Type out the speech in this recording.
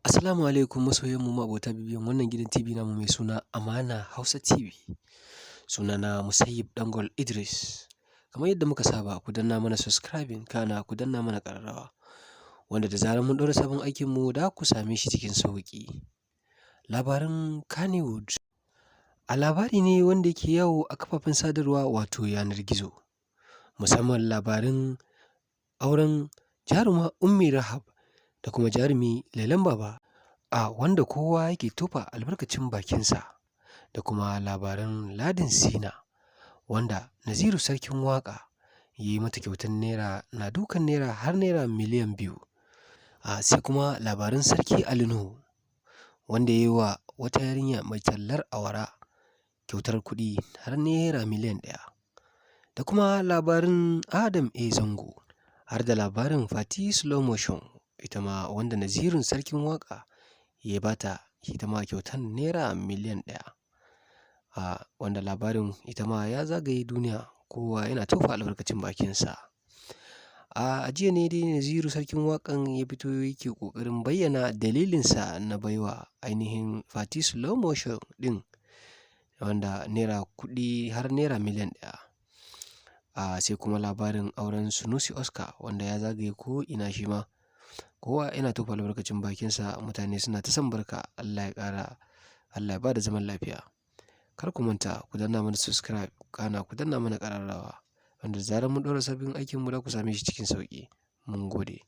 Assalamu alaikum masoyanmu ma'abota bibiyan wannan gidan TV namu mai suna Amana Hausa TV. Sunana Musayyib Dangol Idris. Kamar yadda muka saba, ku danna mana subscribing, kana ku danna mana ƙararrawa. Wanda da zarar mun ɗaura sabon aikinmu, da ku same shi cikin sauƙi. Labaran Kannywood. A labari ne wanda yake yawo a kafafen sadarwa, wato yanar gizo. Musamman labarin auren jaruma Ummi Rahab da kuma jarumi Lailan Baba, a wanda kowa yake tofa albarkacin bakinsa, da kuma labaran Ladin Sina, wanda Naziru Sarkin Waƙa ya yi mata kyautar naira na dukan naira har naira miliyan 2. A sai kuma labaran Sarki Ali Nuhu, wanda ya yi wa wata yarinya mai tallar awara kyautar kuɗi har naira miliyan 1. Da kuma labarin Adam A. Zango, har da labarin Fati Slow Motion, ita ma wanda Nazirun Sarkin Waƙa ya ba ta ita ma kyautar naira miliyan 1. A wanda labarin ita ma ya zagaye duniya, kowa yana tofa albarkacin bakinsa. A jiya ne dai Naziru Sarkin Waƙan ya fito yake ƙoƙarin bayyana dalilinsa na baiwa ainihin Fati Slow Motion ɗin wanda naira kuɗi har naira miliyan 1. A sai kuma labarin auren Sunusi Oscar, wanda ya zagaye ko ina, shi ma kowa yana tofa albarkacin bakinsa, mutane suna ta son barka, Allah ya ƙara, Allah ya ba da zaman lafiya. Kar ku manta ku danna mana subscribe, kana ku danna mana ƙararrawa, wanda da zarar mun ɗaura sabbin aikinmu, za ku same shi cikin sauƙi. Mun gode.